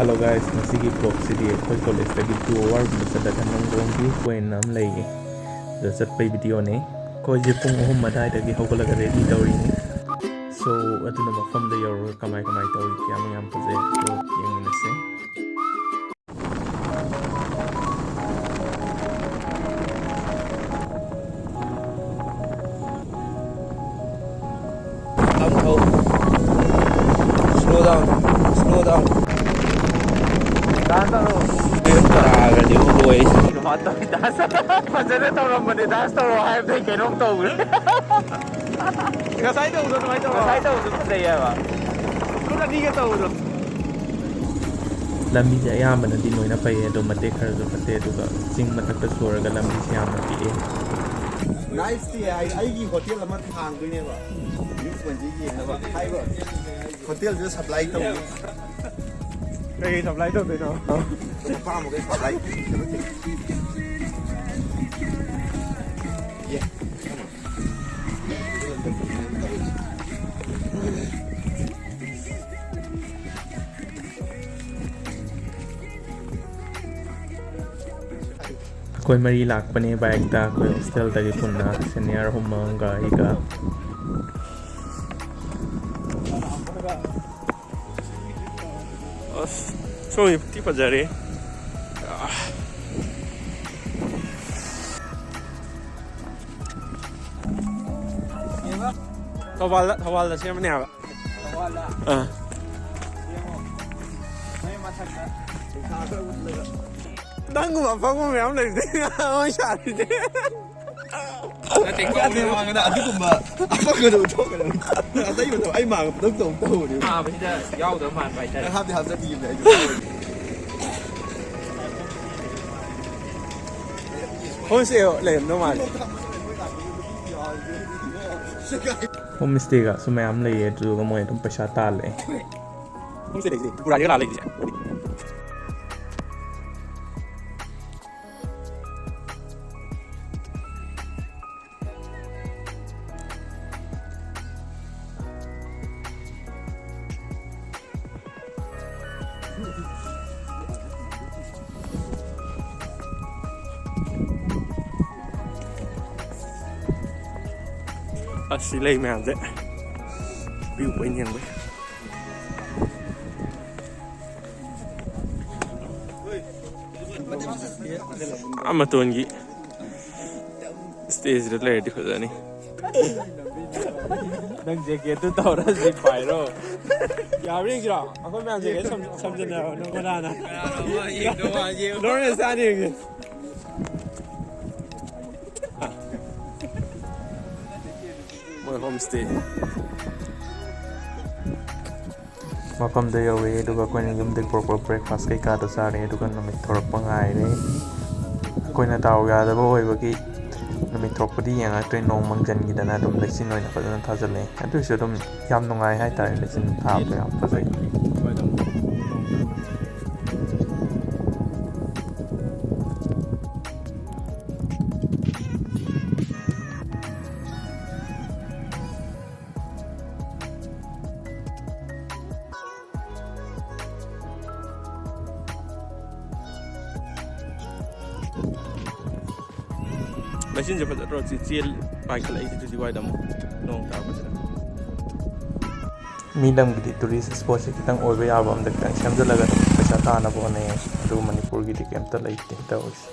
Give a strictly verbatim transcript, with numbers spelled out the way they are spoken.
Hello guys, ꯉꯁꯤꯒꯤ vlogꯁꯤꯗꯤ ꯑꯩꯈꯣꯏ ꯀꯣꯂꯦꯖꯇꯒꯤ two hourꯒꯨꯝꯕ ꯆꯠꯂꯒ ꯅꯝꯒꯣꯡꯒꯤ ꯄꯣꯏꯟ ꯑꯃ ꯂꯩꯌꯦ, ꯑꯗꯨꯗ ꯆꯠꯄꯩ ꯚꯤꯗꯤꯑꯣꯅꯦ꯫ ꯑꯩꯈꯣꯏꯁꯦ ꯄꯨꯡ ꯑꯍꯨꯝ ꯑꯗꯨꯋꯥꯏꯗꯒꯤ ꯍꯧꯒꯠꯂꯒ ꯔꯦꯗꯤ ꯇꯧꯔꯤꯅꯤ꯫ So ꯑꯗꯨꯅ ꯃꯐꯝꯗ ꯌꯧꯔꯒ ꯀꯃꯥꯏ ꯀꯃꯥꯏ ꯇꯧꯔꯤ, ꯀꯌꯥꯝ ꯌꯥꯝ ꯐꯖꯩ ꯍꯥꯏꯕꯗꯣ ꯌꯦꯡꯃꯤꯟꯅꯁꯦ꯫ Slow down, slow down. Dance ꯇꯧꯔꯣ꯫ ꯇꯔꯥꯒꯗꯤ ꯂꯣꯏ꯫ ꯀꯃꯥꯏꯅ ꯇꯧꯔꯤ dance? ꯐꯖꯅ ꯇꯧꯔꯝꯕꯅꯦ, dance ꯇꯧꯔꯣ ꯍꯥꯏꯕꯗꯩ ꯀꯩꯅꯣꯝ ꯇꯧꯈ꯭ꯔꯦ꯫ ꯉꯁꯥꯏ ꯇꯧꯕꯗꯣ ꯑꯗꯨꯃꯥꯏꯅ ꯇꯧꯔꯣ꯫ ꯉꯁꯥꯏ ꯇꯧꯕꯗꯣ ꯐꯖꯩ ꯍꯥꯏꯕ꯫ ꯈꯨꯠ ꯑꯅꯤꯒ ꯇꯧꯕꯗꯣ꯫ ꯂꯝꯕꯤꯁꯦ ꯑꯌꯥꯝꯕꯅꯗꯤ ꯂꯣꯏꯅ ꯐꯩꯌꯦ, ꯑꯗꯣ ꯃꯇꯦꯛ ꯈꯔꯁꯨ ꯐꯠꯇꯦ, ꯑꯗꯨꯒ ꯆꯤꯡ ꯃꯊꯛꯇ ꯁꯣꯔꯒ ꯂꯝꯕꯤꯁꯦ ꯌꯥꯝꯅ ꯄꯤꯛꯑꯦ꯫ Nice ꯇꯤ ꯑꯩ, ꯑꯩꯒꯤ ꯍꯣꯇꯦꯜ ꯑꯃ ꯍꯥꯡꯗꯣꯏꯅꯦꯕ, view point ꯁꯦ ꯌꯦꯡꯅꯕ ꯍꯥꯏꯕ꯫ ꯍꯣꯇꯦꯜꯁꯤꯗ supply ꯇꯧꯅꯤ꯫ ꯀꯩꯀꯩ supply ꯇꯧꯗꯣꯏꯅꯣ? ꯑꯄꯥꯝꯕꯈꯩ supply ꯇꯧꯅꯤ꯫ Yeah. ꯑꯩꯈꯣꯏ ꯃꯔꯤ ꯂꯥꯛꯄꯅꯦ bike ꯇ, ꯑꯩꯈꯣꯏ hostel ꯗꯒꯤ ꯄꯨꯟꯅ senior ꯑꯍꯨꯝ ꯑꯃꯒ ꯑꯩꯒ꯫ ꯑꯁ, ꯁꯣꯝꯒꯤ ꯊꯤ ꯐꯖꯔꯦ꯫ ꯊꯧꯕꯥꯜꯗ, ꯊꯧꯕꯥꯜꯗ ꯁꯦꯝꯕꯅꯦ ꯍꯥꯏꯕ꯫ ꯑꯥ꯫ ꯅꯪꯒꯨꯝꯕ ꯑꯐꯪꯕ ꯃꯌꯥꯝ ꯂꯩꯕꯗꯩꯅꯦ ꯃꯣꯏ ꯁꯥꯔꯤꯁꯦ꯫ ꯅꯠꯇꯦ, ꯌꯥꯗꯦ, ꯃꯥꯡꯉꯗ ꯑꯗꯨꯒꯨꯝꯕ ꯑꯐꯪꯕꯗꯣ ꯎꯠꯊꯣꯛꯀꯗꯕꯅꯤ꯫ ꯑꯇꯩ ꯃꯇꯝ ꯑꯩ ꯃꯥꯡꯉ ꯄꯨꯂꯞ ꯇꯧ ꯇꯧꯕꯅꯦ꯫ ꯍꯥꯞꯄꯁꯤꯗ ꯌꯥꯎꯗꯕ ꯃꯥꯟꯕ ꯍꯥꯏꯇꯥꯔꯦ꯫ ꯅꯪ ꯍꯥꯞꯇꯤ ꯍꯥꯞꯆꯟꯕꯤꯕꯅꯦ ꯑꯩꯁꯨ꯫ ꯍꯣꯏꯁꯦ, ꯂꯩꯔꯝꯗꯧ ꯃꯥꯜꯂꯦ꯫ Home stay ꯒꯁꯨ ꯃꯌꯥꯝ ꯂꯩꯌꯦ, ꯑꯗꯨꯗꯨꯒ ꯃꯣꯏ ꯑꯗꯨꯝ ꯄꯩꯁꯥ ꯇꯥꯜꯂꯦ꯫ Home stay ꯂꯩꯁꯦ ꯇ꯭ꯔꯤꯄꯨꯔꯥꯗꯒꯤ ꯂꯥꯛꯑ ꯂꯩꯔꯤꯁꯦ꯫ ꯑꯁ, ꯁꯤ ꯂꯩ ꯃꯌꯥꯝꯁꯦ view point ꯌꯦꯡꯕꯩ꯫ ꯑꯥ ꯃꯇꯣꯟꯒꯤ stageꯗ ꯂꯩꯔꯗꯤ ꯐꯖꯅꯤ꯫ ꯅꯪ jacketꯇꯨ ꯇꯧꯔ ꯁꯤ ꯄꯥꯏꯔꯣ꯫ ꯌꯥꯕ꯭ꯔꯥ ꯌꯦꯡꯁꯤꯔꯣ? ꯑꯩꯈꯣꯏ ꯃꯌꯥꯝ jacket ꯁꯝ-, ꯁꯝꯖꯤꯟꯅꯔꯣ, ꯅꯪ ꯃꯅꯥꯅ꯫ ꯂꯣꯔꯦꯟꯁ ꯆꯥꯅꯤ ꯌꯦꯡꯁꯤ꯫ ꯃꯣꯏ homestay꯫ ꯃꯐꯝꯗ ꯌꯧꯔꯛꯑꯦ, ꯑꯗꯨꯒ ꯑꯩꯈꯣꯏꯅ ꯌꯨꯝꯗꯒꯤ ꯄꯨꯔꯛꯄ breakfast ꯀꯩꯀꯥꯗꯣ ꯆꯥꯔꯦ, ꯑꯗꯨꯒ ꯅꯨꯃꯤꯠ ꯊꯣꯔꯛꯄ ꯉꯥꯏꯔꯦ꯫ ꯑꯩꯈꯣꯏꯅ ꯗꯥꯎ ꯌꯥꯗꯕ ꯑꯣꯏꯕꯒꯤ ꯅꯨꯃꯤꯠ ꯊꯣꯛꯄꯗꯤ ꯌꯦꯡꯉꯛꯇ꯭ꯔꯦ, ꯅꯣꯡ ꯃꯪꯖꯟꯈꯤꯗꯅ ꯑꯗꯨꯝ ꯂꯩꯆꯤꯟ ꯑꯣꯏꯅ ꯐꯖꯅ ꯊꯥꯖꯜꯂꯛꯑꯦ꯫ ꯑꯗꯨꯏꯁꯨ ꯑꯗꯨꯝ ꯌꯥꯝ ꯅꯨꯡꯉꯥꯏ ꯍꯥꯏꯇꯥꯔꯦ, ꯂꯩꯆꯤꯟ ꯊꯥꯕꯗꯣ ꯌꯥꯝ ꯐꯖꯩ꯫ ꯂꯩꯆꯤꯟꯁꯦ ꯐꯖꯗ꯭ꯔꯣ? ꯆꯤ-, ꯆꯦꯜ ꯄꯥꯏꯈꯠꯂꯛꯏꯁꯦ ꯍꯧꯖꯤꯛ ꯋꯥꯏꯗ ꯑꯃꯨꯛ ꯅꯣꯡ ꯇꯥꯔꯛꯄꯁꯤꯗ꯫ ꯃꯤ ꯂꯝꯒꯤꯗꯤ tourist spotꯁꯦ ꯈꯤꯇꯪ ꯑꯣꯏꯕ ꯌꯥꯕ ꯑꯝꯗ ꯈꯤꯇꯪ ꯁꯦꯝꯖꯤꯜꯂꯒ ꯑꯗꯨꯝ ꯄꯩꯁꯥ ꯇꯥꯅꯕ ꯍꯣꯠꯅꯩ, ꯑꯗꯨꯒ ꯃꯅꯤꯄꯨꯔꯒꯤꯗꯤ ꯀꯩꯝꯇ ꯂꯩꯇꯦ ꯇꯧꯔꯤꯁꯦ꯫